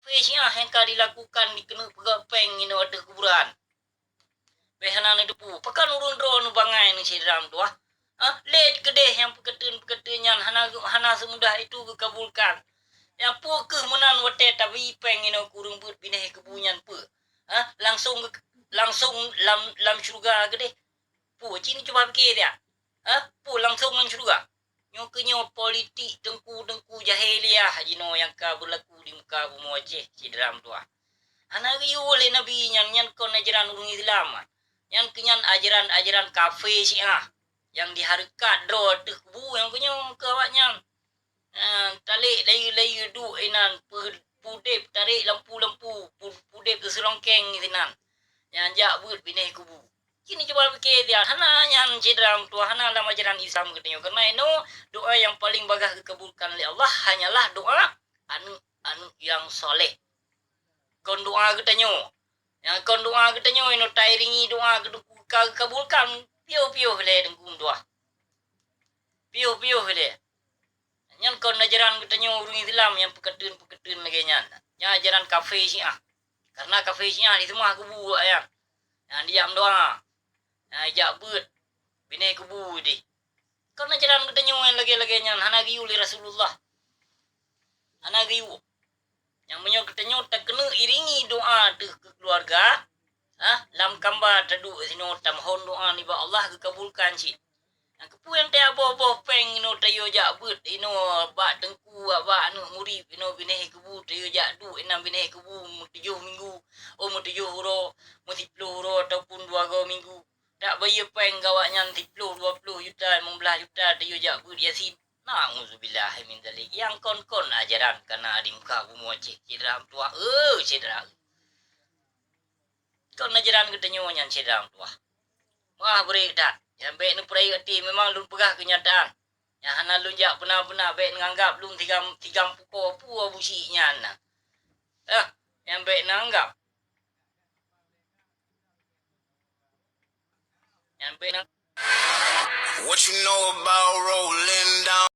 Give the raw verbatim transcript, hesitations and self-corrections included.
Kafé Syiah nyang ka dilakukan dikeuneuk peugöt péng inoe ateueh kuburan. Bèk hana neuteupeue, pakon ureuëng droeneuh bangai nyoe syedara meutuwah? Hah? Lé keudeh nyang peukeuten-peukeuten nyan hana, hana seumudah itu geukabulkan. Nyang peue kheueh meunan watèe tabri péng inoe keu ureuëng beuet binéh kubu nyan peue? Hah? Langsong, langsong lam, lam syeuruga keudeh? Peue, ci neucuba pike siat? Hah? Peue langsong lam syeuruga? Nyoe keuh nyoe politik teungku-teungku jahiliah jinoe nyang ka beulaku di muka bumoe Aceh, syedara meutuwah. Hana geuyue lé Nabi nyan, nyan kon ajaran ureuëng Islam. Nyan keuh nyan ajaran-ajaran kafé Syiah nyang dihareukat droe ateueh kubu nyang keuh nyoe keu awaknyan. Ah, talek layeue-layeue duek inan, pu-, pudeb tarek lampu-lampu, pu-, pudeb teuseulongkeng sinan. Nyan jak beuet binéh kubu. Ci neucuba pike siat, hana nyan syedara meutuwah, hana lam ajaran Islam geutanyoe. Kareuna inoe doa nyang paleng bagaih geukabulkan lé Allah hanyalah doa aneuëk-aneuëk nyang saleh. Kon doa geutanyoe. Nyang kon doa geutanyoe inoe tairingi doa geutanyoe ka geukabulkan, piôh-piôh lé teungku meutuwah. Piôh-piôh lé. Nyan kon ajaran geutanyoe ureuëng Islam nyang peukeuten-peukeuten lagèe nyan. Nyan ajaran kafé Syiah. Kareuna kafé Syiah diseumah kubu awaknyan. Nyan dijak meudoa. Nyan dijak beuet binéh kubu deh. Kon ajaran geutanyoe nyang lagèe-lagèe nyan hana geuyue lé Rasulullah. Hana geuyue. Nyang meunyoe geutanyoe takeuneuk iringi doa teuh keu keuluwarga, ah, lam kamba taduek sinoe tamohon doa nibak Allah geukabulkan cit. Nyang keupeue nyang teuboh-boh péng inoe tayue jak beuet inoe bak teungku, bak aneuëk murit inoe binéh kubu tayue jak duek inan binéh kubu meutujoh minggu, oh meutujoh uroe, meusiploh uroe ataupun dua go minggu. Dak bayeue péng gawak nyan siploh, dua ploh juta, limong blaih juta tayue jak beuet Yasin. Na'udzubillah min dzalik. Nyang kon-kon ajaran kana di muka bumoe Aceh, syedara meutuwah. Eh, syedara. Kon ajaran geutanyoe nyan syedara meutuwah. Wah, bri that. Nyang bèk neupeurayeuk até, memang lôn peugah keunyataan. Nyang hana lôn jak beuna-beuna bèk neuanggap lôn tigam, tigam pukoe peue busyik nyan na. Eh, nyang bèk neuanggap. Nyang bèk na. What you know about rolling down?